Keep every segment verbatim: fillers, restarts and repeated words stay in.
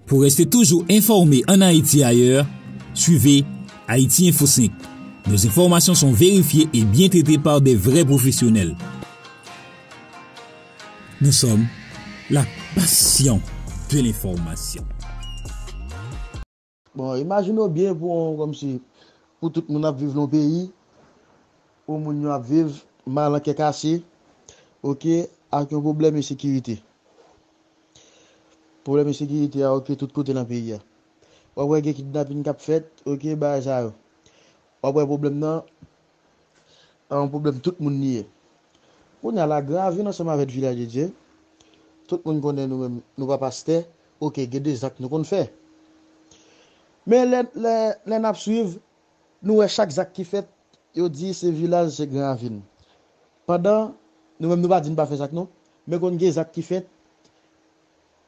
Pour rester toujours informé en Haïti et ailleurs, suivez Haïti Info cinq. Nos informations sont vérifiées et bien traitées par des vrais professionnels. Nous sommes la passion de l'information. Bon, imajine w byen pou yon, kòmsi, pou tout moun ap viv nan yon peyi, pou moun yo ap viv mal an kè kase, oke, ak yon pwoblèm ensekirite. Pwoblèm ensekirite a, oke, tout kote nan peyi a. W ap wè gen kidnapin k ap fèt, oke, bagay sa yo. W ap wè pwoblèm nan, a yon pwoblèm tout moun li ye. Kounye a la, Gran Ravin ansanm avèk Vilaj de Dye, tout moun konnen nou menm, nou pa pastè, oke, gen de zak nou konn fè. Men lè, lè, lè n ap swiv, nou wè chak zak ki fèt, yo di se Vilaj, se Gran Ravin. Pandan, nou menm nou pa di n pa fè zak non, men konn gen zak ki fèt,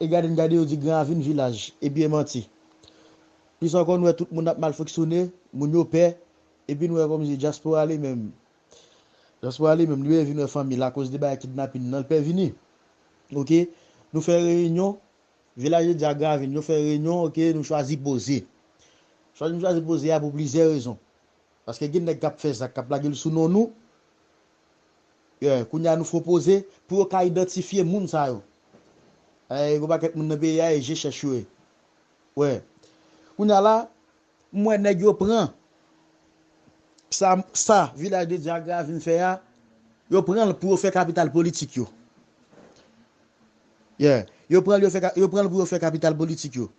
e gade n gade yo di Gran Ravin Vilaj, epi e manti. Plis ankò, nou wè tout moun ap mal fonksyone, moun yo pè, epi nou wè kòmsi dyaspora li menm, dyaspora li menm, li vin wè fanmi l akoz de bagay kidnapin nan, l pè vini. Oke, nou fè reyinyon, Vilaj de Dye ak Gran Ravin, yo fè reyinyon, oke, nou chwazi poze. Chwazi nou chwazi poze a pou plizyè rezon. Paske gen nèg k ap fè zak, k ap lage l sou non nou. Yeah, kounye a nou fè poze pou yo ka idantifye moun sa yo. Eh, gen pakèt moun nan peyi a, e je chèch yo ye. Wè. Kounye a la, m wè nèg yo pran sa, sa Vilaj de Dye ak Gran Ravin fè a, yo pran l pou yo fè kapital politik yo. Yeah. Yo pran l, yo fè, ka- yo pran l pou yo fè kapital politik yo.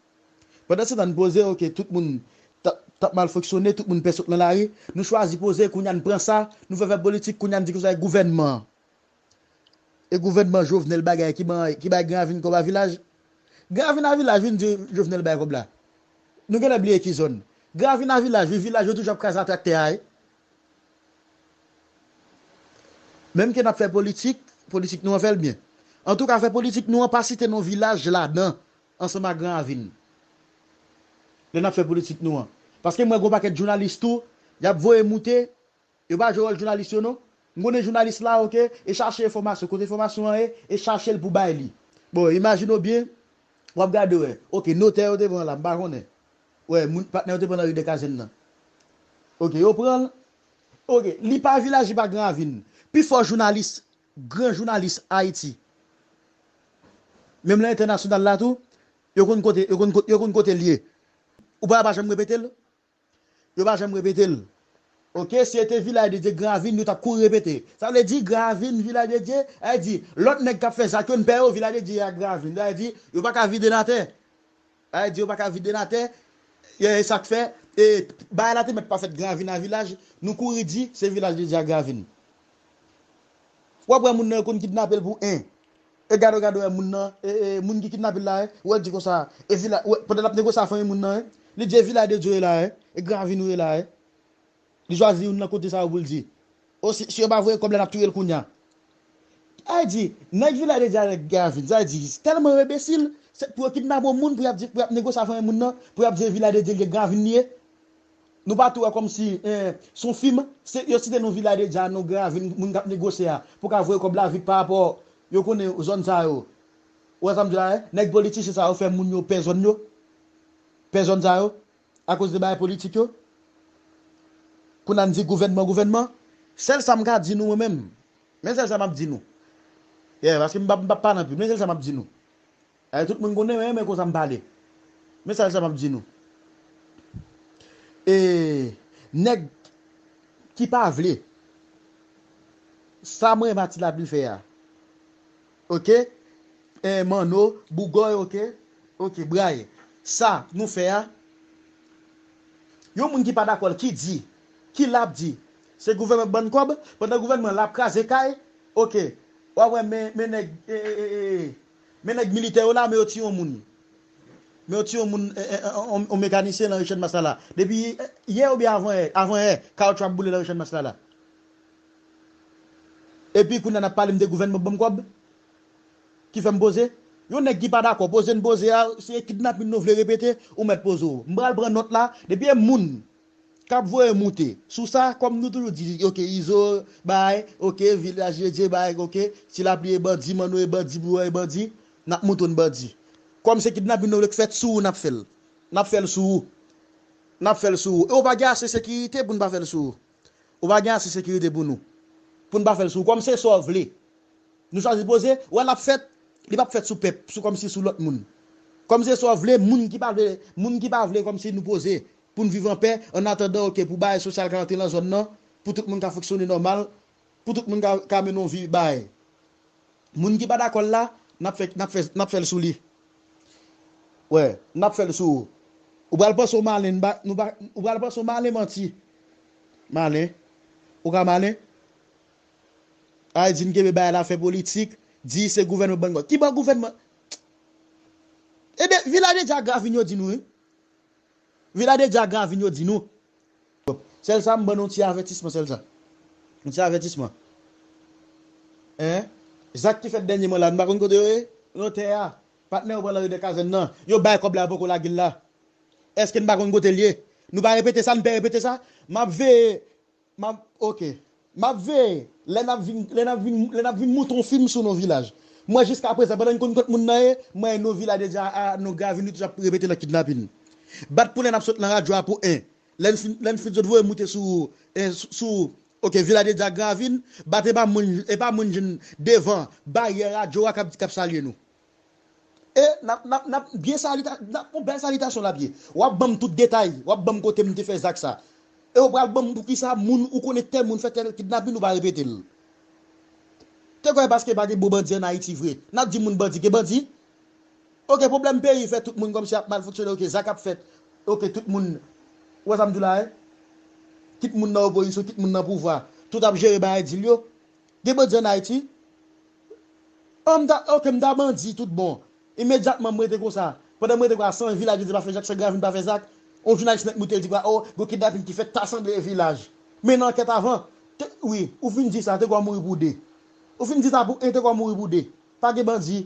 Pandan se tan n poze, oke, tout moun t ap, t ap mal fonksyone, tout moun pè sot nan lari, nou chwazi poze, kounye a n pran sa, nou fè fè politik, kounye a n di konsa e gouvènman an. E gouvènman Jovenel bagay ki ban, ki bay Gran Ravin kòb a Vilaj. Gran Ravin a Vilaj vin di Jovenel bay kòb la. Nou genlè bliye ki zòn. Gran Ravin a Vilaj, wi, Vilaj yo toujou ap kraze a traktè a, wi. Menm ke n ap fè politik, politik nou an fè l byen. Antouka, fè politik nou an pa site non Vilaj ladan, ansanm ak Gran Ravin. Lè n ap fè politik nou an. Paske m wè gon pakèt jounalis tou, y ap voye moute, yo pa jwe wòl jounalis yo non. M konnen jounalis la, oke, e chache enfòmasyon, kote enfòmasyon an ye, e chache l pou bay li. Bon, imajine w byen, w ap gade wè, oke, notè yo te pran la, m pa konnen. Wè, moun, patnè yo te pran nan ri de Kazèn nan. Oke, yo pran l. Oke, li pa Vilaj, li pa Gran Ravin. Pifò jounalis, gran jounalis Ayiti, menm nan entènasyonal la tou, yo konn kote, yo konn kote, yo konn kote l ye. Ou pa, pa janm repete l? Yo pa janm repete l. Oke, si se te Vilaj de Dye, Gran Ravin, yo t ap kouri repete. Sa vle di, Gran Ravin, Vilaj de Dye, sa vle di, lòt nèg k ap fè zak yo, n pè yo, Vilaj de Dye ak Gran Ravin. Sa vle di, yo pa ka vide n atè. Sa vle di, yo pa ka vide n atè. E, e sa k fè, e, bagay la te mèt pa fèt Gran Ravin a Vilaj, nou kouri di, se Vilaj de Dye ak Gran Ravin. W ap wè moun nan yo konn kidnape l pou en. E gade w, gade w, e moun nan, e, e, moun ki kidnape l la, e, ou wè l di konsa, e Vilaj, ou wè, pandan l ap negosye a fanmi moun nan, e, li di e Vilaj de Dye w ye la, e, e Gran Ravin ou ye la, e. Li chwazi youn nan kote sa yo pou l di. O, si, si yo pa voye kòb la, n ap touye l kounye a. Sa vle di, nèg Vilaj de Dye avèk Gran Ravin, sa vle di, tèlman yo enbesil, se pou yo kidnape yon moun, pou y ap di, pou y ap negosye a fanmi moun nan, pou y ap di e Vilaj de Dye l ye, Gran Ravin li ye. Nou pa tou wè kòmsi, eh, se yon fim, se, yo site non Vilaj de Dye a, non Gran Ravin, moun k ap negosye a, pou ka voye kòb la vit pa rapò, yo konnen zòn sa yo. Ou wè sa m di la, eh? Nèg politisyen sa yo fè moun yo pè zòn yo. Pè zòn sa yo. Akoz de bagay politik yo. Kounye a n di gouvènman, gouvènman. Sèl sa m ka di nou mwen menm. Men sèl sa m ap di nou. Yeah, paske m p ap, m p ap pale anpil. Men sèl sa m ap di nou. Eh, tout moun konnen mwen renmen konsa m pale. Men sèl sa m ap di nou. E nèg ki pa vle sa mwen renmen Ti Lapli fè a. Oke? Eh, Manno, Bougòy, oke? Oke, Bray. Sa nou fè a, yon moun ki pa dakò l, ki di, ki la ap di, se gouvènman k ban n kòb, pandan gouvènman la ap kraze kay, oke, w ap wè men, men nèg, e, e, e, e, men nèg militè yo la, men yo tiye yon moun. Men yo tiye yon moun, e, e, e, yon, yon mekanisyen nan Richard Maslala. Depi, e, yè oubyen avan yè, avan yè, kawotchou ap boule nan Richard Maslala. Epi kounye a n ap pale m de gouvènman k ban m kòb ki fè m poze. Yon nèg ki pa dakò, poze n poze a, se kidnapin nou vle repete, ou mèt poze w. M pral pran nòt la, depi e moun k ap voye moute sou sa, kòm nou toujou di, oke, Izo, bay, oke, Vilaj de Dye, bay, oke, Ti Lapli e bandi, Manno e bandi, Bougòy e bandi, n ap montre n bandi. Kòm se kidnapin nou vle k fèt sou ou, n ap fè l. N ap fè l sou ou. N ap fè l sou ou. E ou pa gen ase sekirite pou n pa fè l sou ou. Ou pa gen ase sekirite pou nou. Pou n pa fè l sou ou. Kòm se sa w vle. Nou chwazi poze, wè l ap fèt, li p ap fèt sou pèp, sou kòmsi sou lòt moun. Kòm se sa w vle, moun ki pa vle, moun ki pa vle kòmsi nou poze, pou n viv anpè, an atandan, oke, pou bagay sosyal ka antre nan zòn nan, pou tout moun ka fonksyone nòmal, pou tout moun ka, ka mennen yon vi bagay. Moun ki pa dakò l la, n ap fè, n ap fè, n ap fè l sou li. Wè, n ap fè l sou ou. Ou pral panse w malen, n pa, nou pa, ou pral panse w malen manti. Malen. Ou ka malen? Ay di n kenbe bagay la fè politik, di se gouvènman ban n kòb. Ki ban gouvènman? Ebyen, Vilaj de Dye ak Gravin yo di nou, wi. Vilaj de Dye ak Gravin yo di nou. Sèl sa, m ban nou yon ti avètisman, sèl sa. Yon ti avètisman. Hein? Zak ki fèt dènyèman la, nou pa konn kote yo ye? Nan tè a. Patnè yo pran nan de kazèn nan. Yo bay kòb la, yo poko lage l la. Èske n pa konn kote l ye? Nou pa repete sa, n pè repete sa? M ap veye, m ap, oke. M ap veye. Lè n ap vin, lè n ap vin, lè n ap vin moute yon fim sou non Vilaj. Mwen, jiska prezan, pandan n konn kot moun nan ye, mwen, non Vilaj de Dye a, non Gravin, nou toujou ap repete nan kidnapin. Bat pou lè n ap sot nan radyo a pou en. Lè n fin, lè n fin sot voye moute sou, eh, sou, sou, oke, Vilaj de Dye ak Gravin, bat e pa moun, e pa moun jwenn devan baryè radyo a k ap, k ap salye nou. E n ap, n ap, n ap byen salita, n ap yon bèl salitasyon l ap ye. W ap ban m tout detay, w ap ban m kote m te fè zak sa. E w pral ban m poukisa moun ou konnen tèl moun fè tèl kidnapin ou pa repete l. Te kwè paske pa gen bon bandi ann Ayiti vre. N ap di moun bandi, gen bandi? Oke, pwoblèm peyi fè tout moun kòmsi ap mal fonksyone, oke, zak ap fèt. Oke, tout moun, ou wè sa m di w la, eh? Kit moun nan opozisyon, kit moun nan pouvwa. Tout ap jere bagay dil yo. Gen bandi ann Ayiti? An, m ta, oke, m ta bandi tout bon. Imedyatman, m rete konsa. Pandan m rete konsa, san Vilaj de Dye pa fè zak, san Gravin pa fè zak, yon jounalis nèk moute, l di kwa, o, gon kidnapin ki fèt, ta sanble e Vilaj. Men nan ankèt avan, te, wi, ou fin di sa, te kwa mouri pou de. Ou fin di sa pou en, te kwa mouri pou de. Pa gen bandi.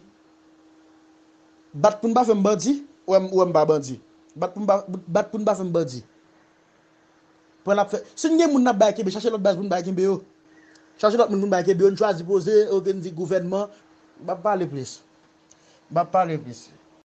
Bat pou n pa fè m bandi, ou wè m, ou wè m pa bandi. Bat pou n pa, bat pou n pa fè m bandi. Pran l ap fè. Si n gen moun n ap bay kenbe, chache lòt baz pou n bay kenbe yo. Chache lòt moun pou n bay kenbe yo. N chwazi poze, oke, n di gouvènman. M ap pale plis. M ap pale plis.